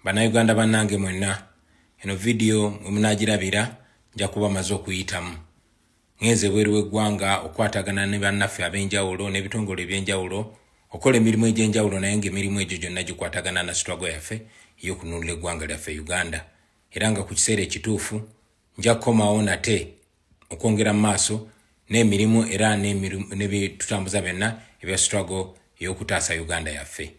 Bannayuganda bannange mwenna, eno vidiyo mwe munaagirabira nja kuba maze okuyitamu. Ngenze ebweru w'eggwanga okukwatagana ne bannaffe ab'enjawulo n'ebitongole eby'enjawulo okukola emirimu egy'enjawulo, naye ng'emirimu egyo gyonna gikwatagana na struggle yaffe ey'okununula eggwanga lyaffe Uganda, era nga ku kiseera ekituufu nja kukomawo nate okwongera mu maaso n'emirimu era n'ebitutambuza byonna ebya struggle ey'okutaasa Uganda yaffe.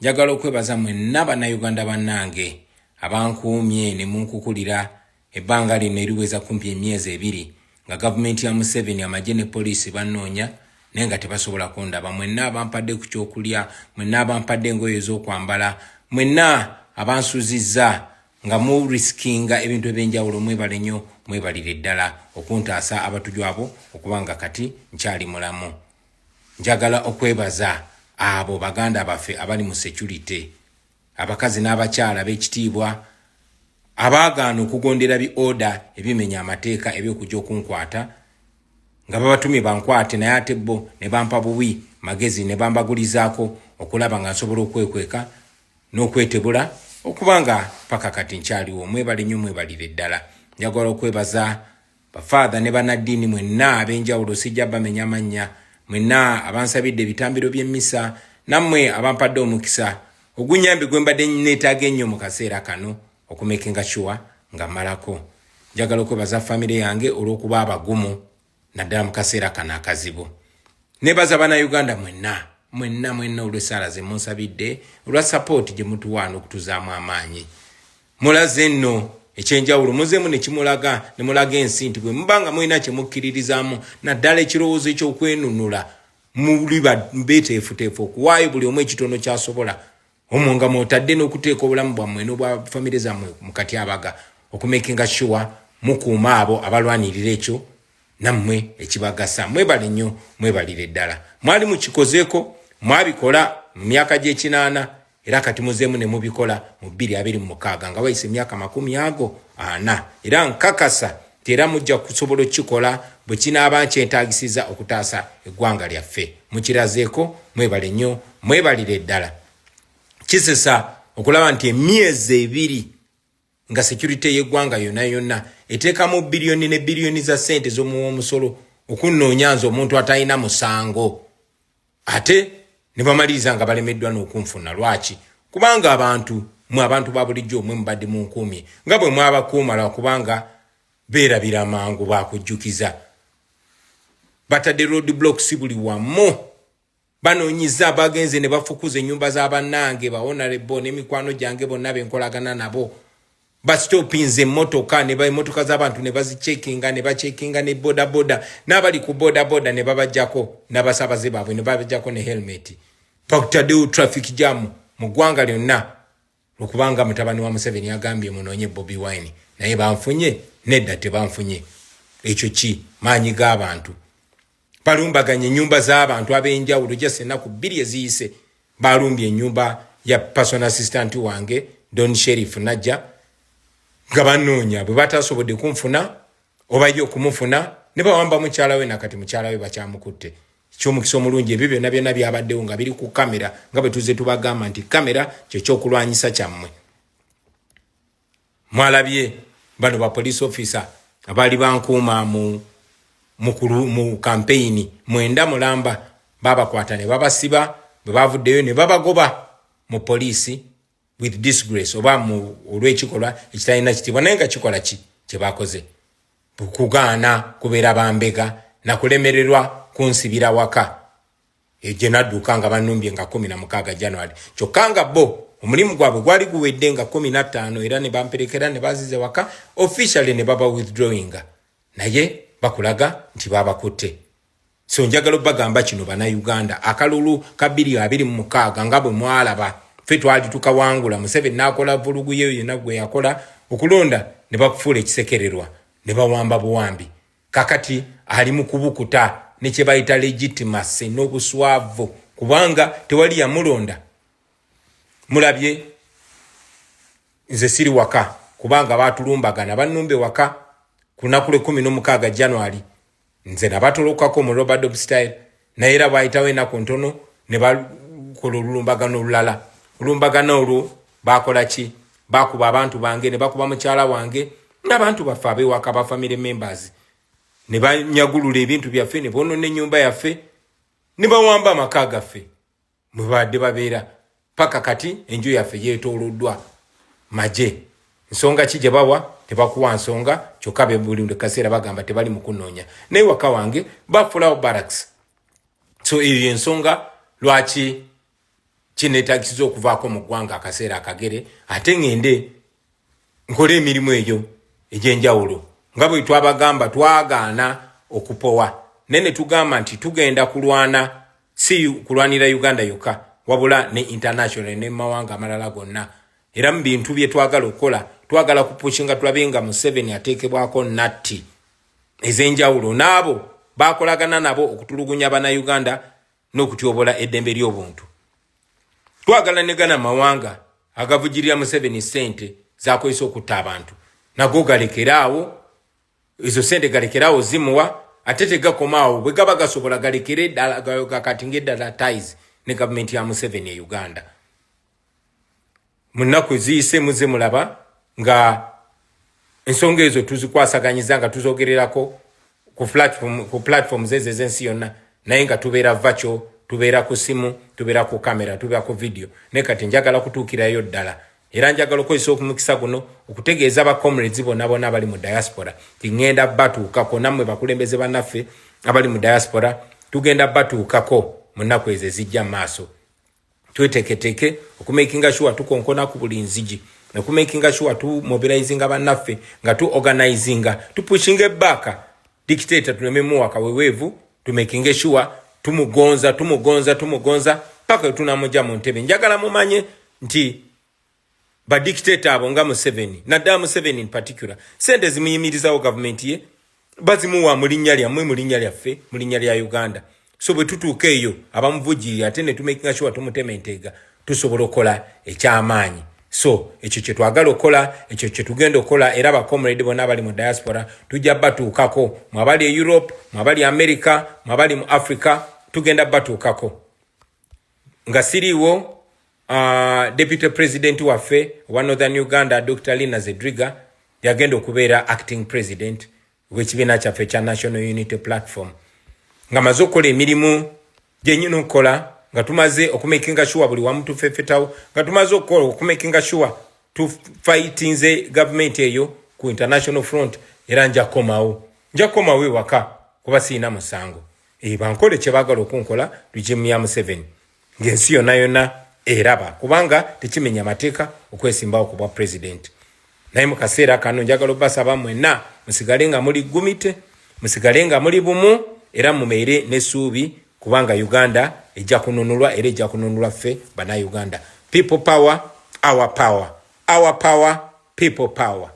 Njagala okwebaza mwenna Bannayuganda bannange abankuumye ne munkukulira ebbanga lino eriweza kumpi emyezi 2 nga gavumenti ya Museveni, amagye ne poliisi bannoonya naye nga tebasobola kundaba. Mwenna abampadde ku kyokulya, mwenna abampadde engoye ez'okwambala, mwenna abansuzizza nga murisikinga ebintu ebyenjawulo, mwebale nnyo, mwebalire ddala okuntaasa abatuju abo okuba nga kati nkyali mulamu. Njagala okwebaza abo baganda baffe abali mu security, abakazi n'abakyala ab'ekitiibwa abaagaana okugondera bi order ebimenya amateeka ebyokujja okunkwata nga babatumye bankwate, naye ate bo ne bampa buwi magezi ne bambagulizaako okulaba nga nsobola okwekweka n'okwetebula okuba nga paka kati nkyaliwo. Mwebale nnyo, mwebalire ddala. Njagala okwebaza bafaatha ne bannaddiini mwenna ab'enjawulo, sijja bamenya mannya, mwenna abansabidde ebitambiro by'emmisa, nammwe abampadde omukisa ogunyambi gwe mbadde neetaaga ennyo mu kaseera kano okumakinga sure nga mmalako. Njagala okwebaza famire yange olw'okuba abagumu naddala mu kaseera kano akazibu. Nebaza Bannayuganda mwenna mwenna mwenna olw'essaala ze munsabidde, olwa support gye mutuwa n'okutuzaamu amaanyi. Mulaze nno ekyenjawulo, muzeemu ne kimulaga ne mulaga ensi nti bwe muba nga mulina kye mukkiririzaamu, naddala ekirowoozo eky'okwenunula, muli beeteefuteefu okuwaayo buli omu ekitono ky'asobola, omwo nga mwotadde n'okuteeka obulamu bwammwe n'obwa famire zammwe mu katyabaga okumakinga sure mukuuma abo abalwanirira ekyo nammwe ekibagasa. Mwebale nnyo, mwebalire ddala. Mwali mukikozeeko, mwabikola mu myaka gy'ekinaana, era kati muzeemu ne mubikola mu 2026 nga wayise emyaka 40, era nkakasa nti era mujja kusobola okukikola bwe kinaaba nkyetaagisiza okutaasa eggwanga lyaffe. Mukirazeeko, mwebale nnyo, mwebalire ddala. Kisesa okulaba nti emyezi 2 nga security y'eggwanga yonna yonna eteekamu biliyoni ne biliyoni za ssente z'omuwa omusolo okunnoonya nze omuntu atalina musango, ate ne bamaliriza nga balemeddwa n'okunfuna. Lwaki? Kubanga abantu mwe, abantu ba bulijjo mwe mubadde munkuumye nga bwe mwabakuuma, lwakubanga beerabira mangu bakujjukiza. Batadde road blocks buli wamu, banoonyiza, bagenze ne bafukuza ennyumba z'abannange ba honorable n'emikwano gyange bonna benkolagana nabo, bastopinze emmotoka, emmotoka z'abantu ne bazicekinga, ne bacekinga ne bodaboda, n'abali ku bodaboda ne babajjako n'abasabaze baabwe ne babajjako ne helmet. Bakutaddewo traffic jam mu ggwanga lyonna okubanga mutabani wa Museveni agambye munoonye Bobi Wine. Naye banfunye? Nedda, tebanfunye. Ekyo ki maanyi g'abantu. Balumbaganye ennyumba z'abantu ab'enjawulo. Just ennaku 2 eziyise balumbye ennyumba ya personal assistant wange Don Sheriff najja nga banoonya. Bwe batasobodde kunfuna oba ye okumufuna, ne bawamba mukyala we, nakati mukyala we bakyamukutte. Ekyomukisa omulungi, ebyo byonna byonna byabaddewo nga biri ku kamera, nga bwe tuzze tubagamba nti kamera kyekyokulwanyisa kyammwe. Mwalabye bano ba police officer abaali bankuuma mu campaign mwenda mulamba, babakwata ne babasiba. Bwe bavuddeyo ne babagoba mu poliisi with disgrace oba mu olw'ekikolwa ekitalina kitiibwa. Naye nga kikola ki kyebakoze? Kugaana kubeera bambega nakulemererwa kunsibira waka gye nadduka nga banumbye nga 16 January, kyokka nga bo omulimu gwabwe gwali guwedde nga 15, era ne bamperekera ne bazize waka officially ne baba withdrawinga, naye bakulaga nti babakutte. So njagala obbagamba kino, Bannayuganda, akalulu ka 2026 nga bwe mwalaba ffe twali tukawangula, Museveni n'akola vulugu ye yonna gwe yakola okulonda ne bakufuula ekisekererwa ne bawamba buwambi. Kakati ali mu kubukuta ne kye bayita legitimacy n'obuswavu, kubanga tewali yamulonda. Mulabye nze siri waka kubanga batulumbagana, bannumbe waka ku lunaku lwe16 January. Nze nabatolokako mu rope-a-dope style, naye era bwayitawo ennaku ntono ne bakola olulumbagano olulala. Olumbagano olwo bakola ki? Bakuba abantu bange, ne bakuba mukyala wange n'abantu baffe ab'ewaka, ba family members, ne banyagulula ebintu byaffe, ne boonona ennyumba yaffe, ne bawamba amaka gaffe mwe babadde babeera. Paka kati enju yaffe yeetooloddwa magye. Nsonga ki gye bawa? Tebakuwa nsonga. Kyokka be buli kaseera bagamba tebali mu kunoonya, naye waka wange bafulawo barracks. So eyo yensonga lwaki kineetagisiza okuvaako mu ggwanga akaseera akagere, ate ŋŋende nkole emirimu egyo egy'enjawulo. Nga bwe twabagamba, twagaana okupowa, naye ne tugamba nti tugenda kulwana, si kulwanira Uganda yokka, wabula ne international ne mawanga amalala gonna. Era mu bintu bye twagala okukola, twagala kupushinga tulabe nga Museveni ateekebwako natti ez'enjawulo n'abo bakolagana nabo okutulugunya Bannayuganda n'okutyobola eddembe ly'obuntu. Twagala ne gana mawanga agavugirira Museveni ssente zakozesa okutta abantu, nago galekeraawo ezo sente, galekeraawo zimuwa. Ate tegakomaawo, bwe gaba gasobola galekere ddala, gakatinga eddala ties ne gavumenti ya Museveni e Uganda. Mu nnaku eziyise muze mulaba nga ensonga ezo tuzikwasaganyiza nga tuzogererako ku platforms ezo ez'ensi yonna, naye nga tubeera virtual, tubeera ku simu, tubeera ku kamera, tubeera ku video. Naye kati njagala kutuukirayo ddala, era njagala okukozesa omukisa guno okutegeeza ba comrades bonna bonna abali mu diaspora ti ŋŋenda batuukako. Nammwe bakulembeze bannaffe abali mu diaspora, tugenda batuukako mu nnaku ezo ezijja mu maaso. Tweteketeke okumakinga sure tukonkona ku buli nzigi, okumakinga sure tumobilizinga bannaffe, nga tu organizinga, tupushinga ebaaka dictator, tuleme muwa kaweweevu. Tumakinge sure tumugonza, tumugonza, tumugonza paka wetunamujja mu ntebe. Njagala mumanye nti badictator abo nga Museveni, naddala Museveni in particular, sente zimuyimirizawo gavumenti ye bazimuwa mu linnya lyammwe, mu linnya lyaffe, mu linnya lya Uganda. So bwe tutuuka eyo abamuvugirira, ate ne tumakinga sure tumutema enteega, tusobola okukola ekyamaanyi. So ekyo kyetwagala okukola, ekyo kyetugenda okukola. Era bacomrade bonna abali mu diaspora tujja batuukako, mwabali e Europe, mwabali America, mwabali mu Africa, tugenda batuukako. Nga siriiwo, deputy president waffe owa Northern Uganda, Dr Lina Zedriga, yagenda okubeera acting president w'ekibiina kyaffe ekya National Unity Platform. Nga maze okukola emirimu gyenyina okukola, nga tumaze okumakinga sure buli wamu tufefetawo, nga tumaze okukola okumakinga sure tufightinze gavumenti eyo ku international front, era nja kukomawo, nja kukomawo ewaka kuba siina musango. E, bankole kye baagala okunkola, regime ya Museveni, ng'ensi yonna yonna eraba, kubanga tekimenya amateeka okwesimbawo ku bwa president. Naye mu kaseera kano njagala obasaba mwenna musigale nga muli gumite, musigale nga muli bumu, era mumeere n'essuubi, kubanga Uganda ejja kununulwa, era ejja kununulwa ffe Bannayuganda. People power, our power, our power, people power.